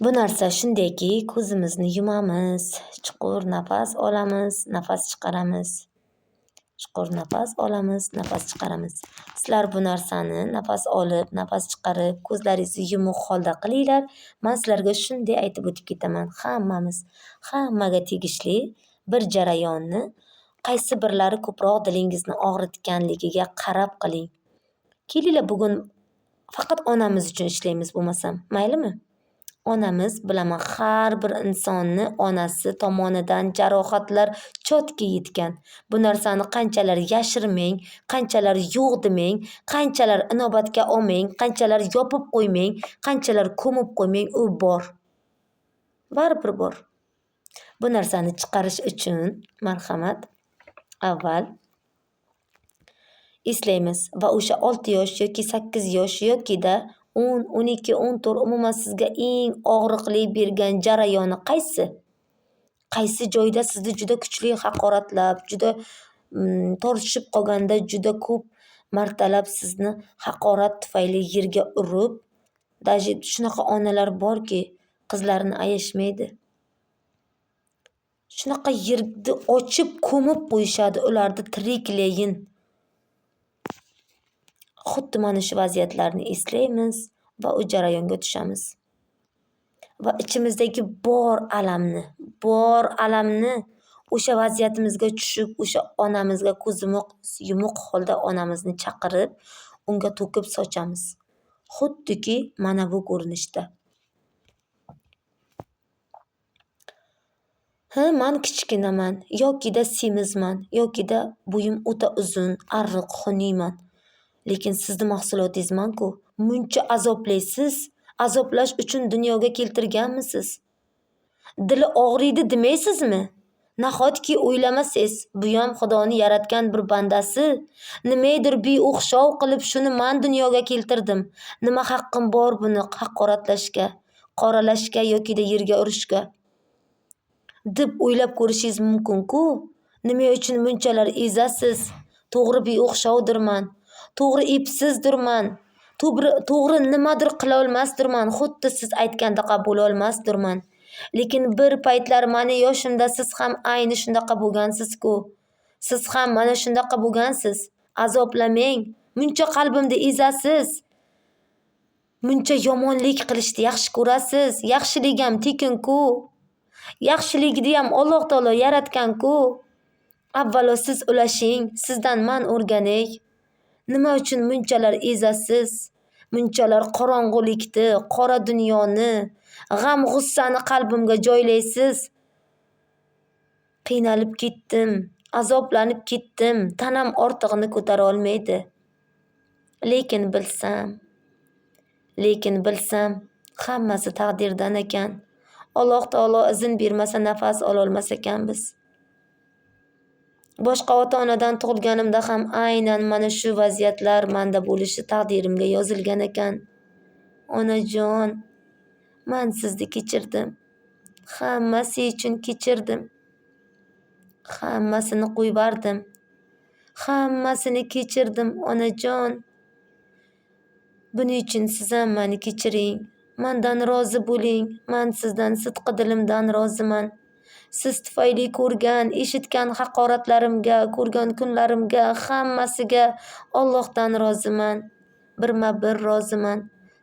Bu narsa shundayki, ko'zimizni yumamiz, chuqur nafas olamiz, nafas chiqaramiz. Chuqur nafas olamiz, nafas chiqaramiz. Sizlar bu narsani nafas olib, nafas chiqarib, ko'zlaringizni yumuq holda qilinglar. Men sizlarga shunday aytib o'tib ketaman. Hammamiz, hammaga tegishli bir jarayonni qaysi birlari ko'proq dilingizni og'ritganligiga qarab qiling. Kelinglar, bugun faqat onamiz uchun ishlaymiz bo'lmasam, maylimi? Onamiz, bilaman, har bir insonni onasi tomonidan jarohatlar chotga yetgan. Bu narsani qanchalar yashirmang, qanchalar yo'q demang, qanchalar inobatga olmang, qanchalar yopib qo'ymang, qanchalar ko'mib qo'ymang, u bor. Baribir bor. Bu narsani chiqarish uchun marhamat, avval eslaymiz va o'sha 6 yosh yoki 8 yosh yokida 10, 12, 14 umuman sizga eng og'riqli bergan jarayoni qaysi? Qaysi joyda sizni juda kuchli haqoratlab, juda tortishib qolganda juda ko'p martalab sizni haqorat tufayli yerga urib, даже shunaqa onalar borki, qizlarini ayashmaydi. Shunaqa yerni ochib ko'mib qo'yishadi ularni tiriklayin. Xuddi mana shu vaziyatlarni eslaymiz va u jarayonga tushamiz. Va ichimizdagi bor alamni, bor alamni o'sha vaziyatimizga tushib, o'sha onamizga ko'zimiz yumuq holda onamizni chaqirib, unga to'kib sochamiz. Xuddiki mana bu ko'rinishda. Ha, men kichkinaman, yokida semizman, yokida bo'yim o'ta uzun, arriq, xuniyman. Lekin sizni mahsulotingizman-ku. Muncha azoblaysiz, azoblash uchun dunyoga keltirganmisiz? Dili og'riydi demaysizmi? Nahotki o'ylamasangiz, buyam Xudoni yaratgan bir bandasi, nimadir beo'xshov qilib shuni men dunyoga keltirdim. Nima haqqim bor buni haqoratlashga, qoralashga yokida yerga urishga? Deb o'ylab ko'rishingiz mumkin-ku. Nima uchun bunchalar ezasiz? To'g'ri beo'xshovdirman, to'g'ri epsizdirman, to'g'ri nimadir qila olmasdirman, xuddi siz aytgandaqa bo'la olmasdirman. Lekin bir paytlar meni yoshimda siz ham ayni shundaqa bo'lgansiz-ku. Siz ham mana shundaqa bo'lgansiz. Azoblamang, muncha qalbimni ezasiz. Muncha yomonlik qilishni yaxshi ko'rasiz. Yaxshilik ham tekin-ku. Yaxshilikni ham Alloh taolo yaratgan-ku. Avvalo siz ulashing, sizdan men o'rganay. Nima uchun munchalar ezasiz? Munchalar qorong'ulikni, qora dunyoni, g'am-g'ussani qalbimga joylaysiz. Qiynalib ketdim, azoblanib ketdim, tanam ortig'ini ko'tara olmaydi. Lekin bilsam, hammasi taqdirdan ekan. Alloh taolo izn bermasa nafas ololmas ekanmiz. Boshqa ota-onadan tug'ilganimda ham aynan mana shu vaziyatlar menda bo'lishi taqdirimga yozilgan ekan. Onajon, men sizni kechirdim. Hammasi uchun kechirdim. Hammasini qo'yvardim. Hammasini kechirdim, onajon. Buning uchun siz ham meni kechiring. Mendan rozi bo'ling. Men sizdan sidqi dilimdan roziman. Siz tufayli ko'rgan, eshitgan haqoratlarimga, ko'rgan kunlarimga, hammasiga Allohdan roziman. Birma-bir roziman.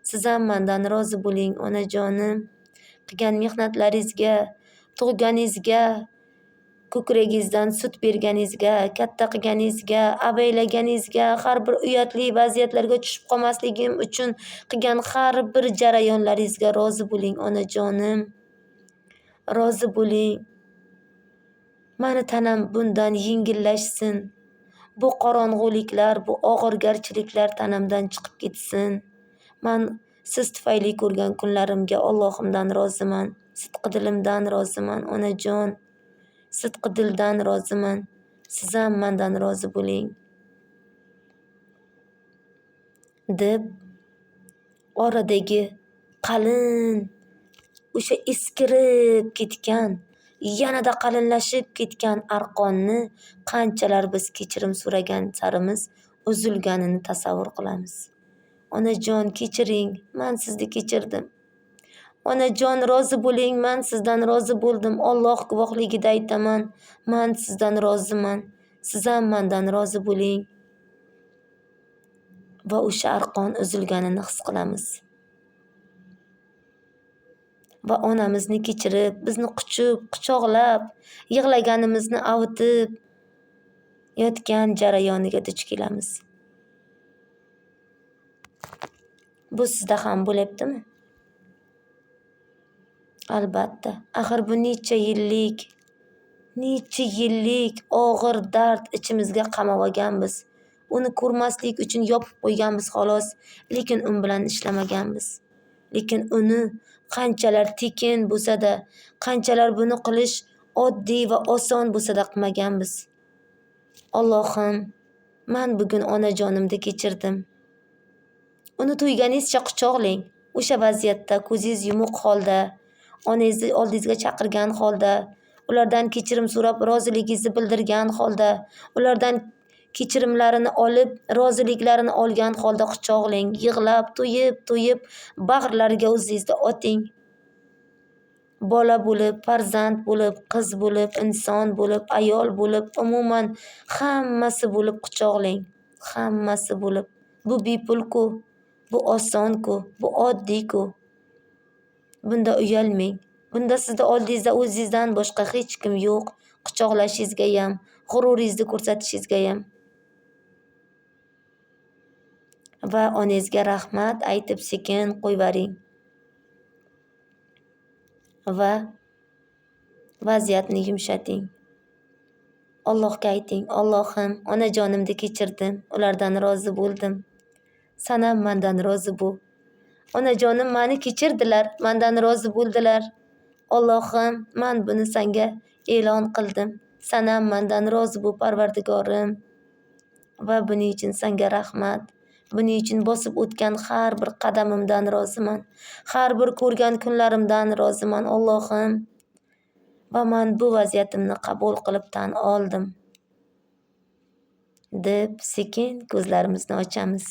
Siz ham mendan rozi bo'ling, onajonim. Qilgan mehnatlaringizga, tug'ganingizga, ko'kragingizdan sut berganingizga, katta qilganingizga, avaylaganingizga, har bir uyatli vaziyatlarga tushib qolmasligim uchun qilgan har bir jarayonlaringizga rozi bo'ling, onajonim. Rozi bo'ling. Mani tanam bundan yengillashsin. Bu qorong'uliklar, bu og'irgarchiliklar tanamdan chiqib ketsin. Men siz tufayli ko'rgan kunlarimga Allohimdan roziman. Sidqi dilimdan roziman, onajon. Sidqi dildan roziman. Siz ham mendan rozi bo'ling. Deb oradagi qalin o'sha eskirib ketgan, yanada qalinlashib ketgan arqonni qanchalar biz kechirim so'ragan sarimiz uzilganini tasavvur qilamiz. Onajon, kechiring, men sizni kechirdim. Onajon, rozi bo'ling, man sizdan rozi bo'ldim. Alloh guvohligida aytaman, man sizdan roziman. Siz ham mandan rozi bo'ling. Va o'sha arqon uzilganini his qilamiz. Va onamizni kechirib, bizni quchib, quchoqlab, yig'laganimizni avutib yotgan jarayoniga duch kelamiz. Bu sizda ham bo'lyaptimi? Albatta. Axir bu necha yillik og'ir dard ichimizga qamab olganmiz. Uni ko'rmaslik uchun yopib qo'yganmiz xolos, lekin u bilan ishlamaganmiz. Lekin uni qanchalar tekin bo'lsa-da, qanchalar buni qilish oddiy va oson bo'lsa-da qilmaganmiz. Allohim, men bugun onajonimni kechirdim. Uni to'yganingizcha quchoqlang. O'sha vaziyatda ko'zingiz yumuq holda, onangizni oldingizga chaqirgan holda, ulardan kechirim so'rab roziligingizni bildirgan holda, ulardan kechirimlarini olib, roziliklarini olgan holda quchoqlang, yig'lab, to'yib, bag'rlariga o'zingizni oting. Bola bo'lib, farzand bo'lib, qiz bo'lib, inson bo'lib, ayol bo'lib, umuman hammasi bo'lib quchoqlang. Hammasi bo'lib. Bu bepul-ku, bu oson-ku, bu oddiy-ku. Bunda uyalmang. Bunda sizni oldingizda o'zingizdan boshqa hech kim yo'q. Quchoqlashingizga ham, g'ururingizni ko'rsatishingizga ham. Va onangizga rahmat aytib sekin qo'yvaring. Va vaziyatni yumshating. Allohga ayting: Allohim, onajonimni kechirdim, ulardan rozi bo'ldim. San ham mendan rozi bo'l. Onajonim meni kechirdilar, mendan rozi bo'ldilar. Allohim, men buni senga e'lon qildim. San ham mendan rozi bo'l, Parvardigorim. Va buning uchun senga rahmat. Buning uchun bosib o'tgan har bir qadamimdan roziman. Har bir ko'rgan kunlarimdan roziman, Allohim. Va men bu vaziyatimni qabul qilib tan oldim, deb sekin ko'zlarimizni ochamiz.